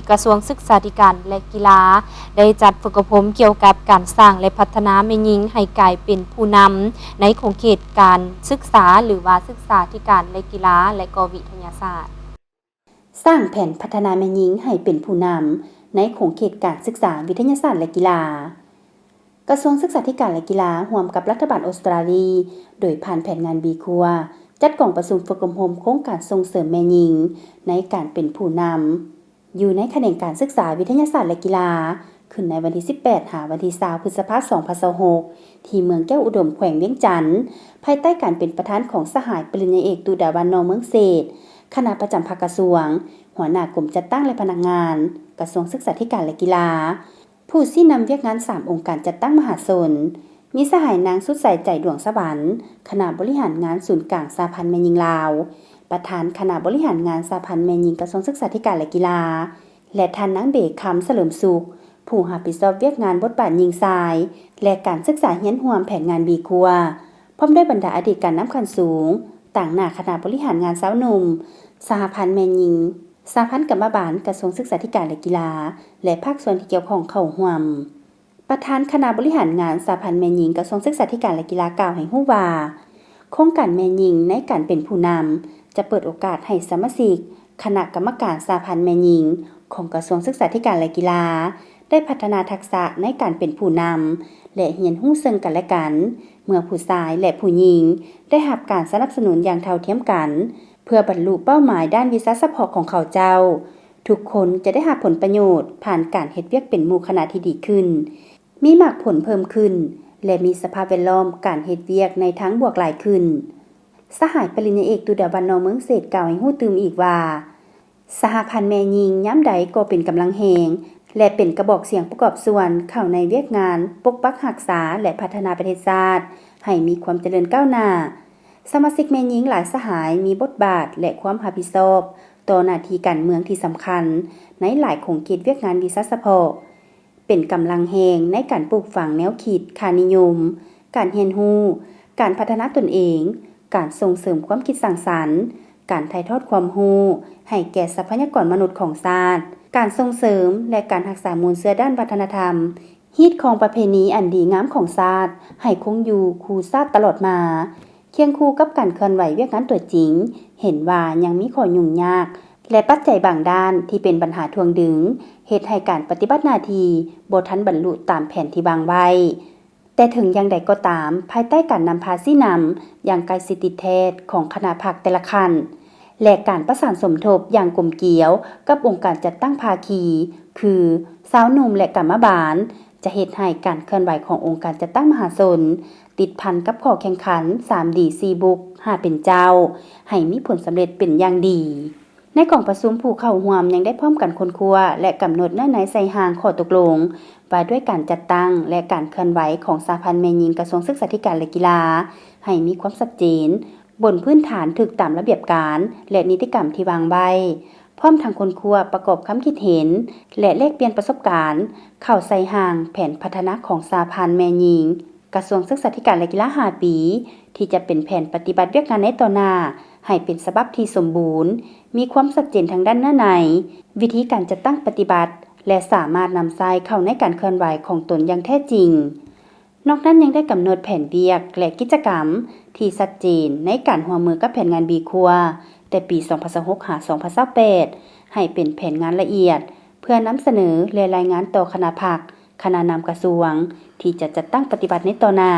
ກະຊວງສຶກສາທິການ ແລະ ກິລາ ໄດ້ຈັດຝຶກອົບຮົມກ່ຽວກັບການສ້າງ ແລະ ພັດທະນາແມ່ຍິງໃຫ້ກາຍເປັນຜູ້ນຳໃນຂົງເຂດການສຶກສາ ຫຼືວ່າສຶກສາທິການ ແລະ ກິລາ ແລະ ກໍວິທະຍາສາດ. ສ້າງແຜນພັດທະນາແມ່ຍິງໃຫ້ເປັນຜູ້ນຳໃນຂົງເຂດການສຶກສາ, ວິທະຍາສາດ ແລະ ກິລາ. ກະຊວງສຶກສາທິການ ແລະ ກິລາ ຮ່ວມກັບລັດຖະບານອົດສະຕຣາລີ ໂດຍຜ່ານແຜນງານບີຄົວ ຈັດກອງປະຊຸມຝຶກອົບຮົມໂຄງການສົ່ງເສີມແມ່ຍິງໃນການເປັນຜູ້ນຳ ຢູ່ໃນຂະແໜງການສຶກສາ, ວິທະຍາສາດ ແລະ ກິລາ ຂຶ້ນໃນວັນທີສິບແປດ ຫາວັນທີຊາວ ພຶດສະພາ ສອງພັນຊາວຫົກ ທີ່ເມືອງແກ້ວອຸດົມ ແຂວງວຽງຈັນ, ພາຍໃຕ້ການເປັນປະທານຂອງສະຫາຍປະລິນຍາເອກ ຕຸດາວັນ ໜໍ່ເມືອງເສດ, ຄະນະປະຈຳພັກກະຊວງ, ຫົວໜ້າກົມຈັດຕັ້ງ ແລະ ພະນັກງານ ກະຊວງສຶກສາທິການ ແລະ ກິລາ. ຜູ້ຊີ້ນຳວຽກງານສາມອົງການຈັດຕັ້ງມະຫາຊົນ ມີສະຫາຍນາງ ສຸດໃສ ໃຈດວງສະຫວັນ, ຄະນະບໍລິຫານງານສູນກາງສະຫະພັນແມ່ຍິງລາວ, ປະທານຄະນະບໍລິຫານງານສະຫະພັນແມ່ຍິງກະຊວງສຶກສາທິການ ແລະ ກິລາ ແລະ ທ່ານນາງ ເບ ຄຳສະເຫຼີມສຸກ, ຜູ້ຮັບຜິດຊອບວຽກງານບົດບາດຍິງຊາຍ ແລະ ການສຶກສາຮຽນຮ່ວມແຜນງານບີຄົວ, ພ້ອມດ້ວຍບັນດາອະດີດການນຳຂັ້ນສູງ, ຕາງໜ້າຄະນະບໍລິຫານງານຊາວໜຸ່ມ, ສະຫະພັນແມ່ຍິງ, ສະຫະພັນກຳມະບານ, ກະຊວງສຶກສາທິການ ແລະ ກິລາ ແລະ ພາກສ່ວນທີ່ກ່ຽວຂ້ອງເຂົ້າຮ່ວມ. ປະທານຄະນະບໍລິຫານງານສະຫະພັນແມ່ຍິງກະຊວງສຶກສາທິການ ແລະ ກິລາ ກ່າວໃຫ້ຮູ້ວ່າ, ໂຄງການແມ່ຍິງໃນການເປັນຜູ້ນຳ ຈະເປີດໂອກາດໃຫ້ສະມາຊິກຄະນະກຳມະການສະຫະພັນແມ່ຍິງຂອງກະຊວງສຶກສາທິການ ແລະ ກິລາ ໄດ້ພັດທະນາທັກສະໃນການເປັນຜູ້ນຳ ແລະ ຮຽນຮູ້ເຊິ່ງກັນ ແລະ ກັນ ເມື່ອຜູ້ຊາຍ ແລະ ຜູ້ຍິງໄດ້ຮັບການສະໜັບສະໜູນຢ່າງເທົ່າທຽມກັນ ເພື່ອບັນລຸເປົ້າໝາຍດ້ານວິຊາສະເພາະຂອງເຂົາເຈົ້າ, ທຸກຄົນຈະໄດ້ຮັບຜົນປະໂຫຍດຜ່ານການເຮັດວຽກເປັນໝູ່ຄະນະທີ່ດີຂຶ້ນ, ມີໝາກຜົນເພີ່ມຂຶ້ນ ແລະ ມີສະພາບແວດລ້ອມການເຮັດວຽກໃນທາງບວກຫຼາຍຂຶ້ນ. ສະຫາຍປະລິນຍາເອກ ຕຸດາວັນ ໜໍ່ເມືອງເສດ ກ່າວໃຫ້ຮູ້ຕື່ມອີກວ່າ, ສະຫະພັນແມ່ຍິງຍາມໃດກໍເປັນກຳລັງແຮງ ແລະ ເປັນກະບອກສຽງປະກອບສ່ວນເຂົ້າໃນວຽກງານປົກປັກຮັກສາ ແລະ ພັດທະນາປະເທດຊາດໃຫ້ມີຄວາມຈະເລີນກ້າວໜ້າ. ສະມາຊິກແມ່ຍິງຫຼາຍສະຫາຍມີບົດບາດ ແລະ ຄວາມຮັບຜິດຊອບຕໍ່ໜ້າທີ່ການເມືອງທີ່ສຳຄັນໃນຫຼາຍຂົງເຂດວຽກງານວິຊາສະເພາະ, ເປັນກຳລັງແຮງໃນການປູກຝັງແນວຄິດ, ຄ່ານິຍົມ, ການຮຽນຮູ້, ການພັດທະນາຕົນເອງ, ການສົ່ງເສີມຄວາມຄິດສ້າງສັນ, ການຖ່າຍທອດຄວາມຮູ້ໃຫ້ແກ່ຊັບພະຍາກອນມະນຸດຂອງຊາດ, ການສົ່ງເສີມ ແລະ ການຮັກສາມູນເຊື້ອດ້ານວັດທະນະທຳ, ຮີດຄອງປະເພນີອັນດີງາມຂອງຊາດໃຫ້ຄົງຢູ່ຄູ່ຊາດຕະຫຼອດມາ, ຄຽງຄູ່ກັບການເຄື່ອນໄຫວວຽກງານຕົວຈິງ, ເຫັນວ່າຍັງມີຂໍ້ຫຍຸ້ງຍາກ ແລະ ປັດໄຈບາງດ້ານທີ່ເປັນບັນຫາຖ່ວງດຶງ, ເຮັດໃຫ້ການປະຕິບັດໜ້າທີ່ບໍ່ທັນບັນລຸຕາມແຜນທີ່ວາງໄວ້. ແຕ່ເຖິງຢ່າງໃດກໍຕາມ, ພາຍໃຕ້ການນຳພາຊີ້ນຳຢ່າງໃກ້ຊິດຕິດແທດຂອງຄະນະພັກແຕ່ລະຂັ້ນ ແລະ ການປະສານສົມທົບຢ່າງກົມກຽວກັບອົງການຈັດຕັ້ງພາຄີ ຄື ຊາວໜຸ່ມ ແລະ ກຳມະບານ, ຈະເຮັດໃຫ້ການເຄື່ອນໄຫວຂອງອົງການຈັດຕັ້ງມະຫາຊົນ ຕິດພັນກັບຂໍ້ແຂ່ງຂັນ ສາມດີ ສີ່ບຸກ ຫ້າເປັນເຈົ້າ ໃຫ້ມີຜົນສຳເລັດເປັນຢ່າງດີ. ໃນກອງປະຊຸມ, ຜູ້ເຂົ້າຮ່ວມຍັງໄດ້ພ້ອມກັນຄົ້ນຄວ້າ ແລະ ກຳນົດເນື້ອໃນໃສ່ຮ່າງຂໍ້ຕົກລົງວ່າດ້ວຍການຈັດຕັ້ງ ແລະ ການເຄື່ອນໄຫວຂອງສະຫະພັນແມ່ຍິງກະຊວງສຶກສາທິການ ແລະ ກິລາ ໃຫ້ມີຄວາມຊັດເຈນ, ບົນພື້ນຖານຖືກຕາມລະບຽບການ ແລະ ນິຕິກຳທີ່ວາງໄວ້, ພ້ອມທັງຄົ້ນຄວ້າປະກອບຄຳຄິດເຫັນ ແລະ ແລກປ່ຽນປະສົບການເຂົ້າໃສ່ຮ່າງແຜນພັດທະນາຂອງສະຫະພັນແມ່ຍິງ ກະຊວງສຶກສາທິການ ແລະ ກິລາ ຫ້າປີ ທີ່ຈະເປັນແຜນປະຕິບັດວຽກງານໃນຕໍ່ໜ້າ ໃຫ້ເປັນສະບັບທີ່ສົມບູນ, ມີຄວາມຊັດເຈນທາງດ້ານເນື້ອໃນ, ວິທີການຈັດຕັ້ງປະຕິບັດ ແລະ ສາມາດນຳໃຊ້ເຂົ້າໃນການເຄື່ອນໄຫວຂອງຕົນຢ່າງແທ້ຈິງ. ນອກນັ້ນຍັງໄດ້ກຳນົດແຜນວຽກ ແລະ ກິດຈະກຳທີ່ຊັດເຈນໃນການຮ່ວມມືກັບແຜນງານບີຄົວ ແຕ່ປີສອງພັນຊາວຫົກ ຫາ ສອງພັນຊາວແປດ ໃຫ້ເປັນແຜນງານລະອຽດ ເພື່ອນຳສະເໜີ ແລະ ລາຍງານຕໍ່ຄະນະພັກ, ຄະນະນຳກະຊວງ ທີ່ຈະຈັດຕັ້ງປະຕິບັດໃນຕໍ່ໜ້າ.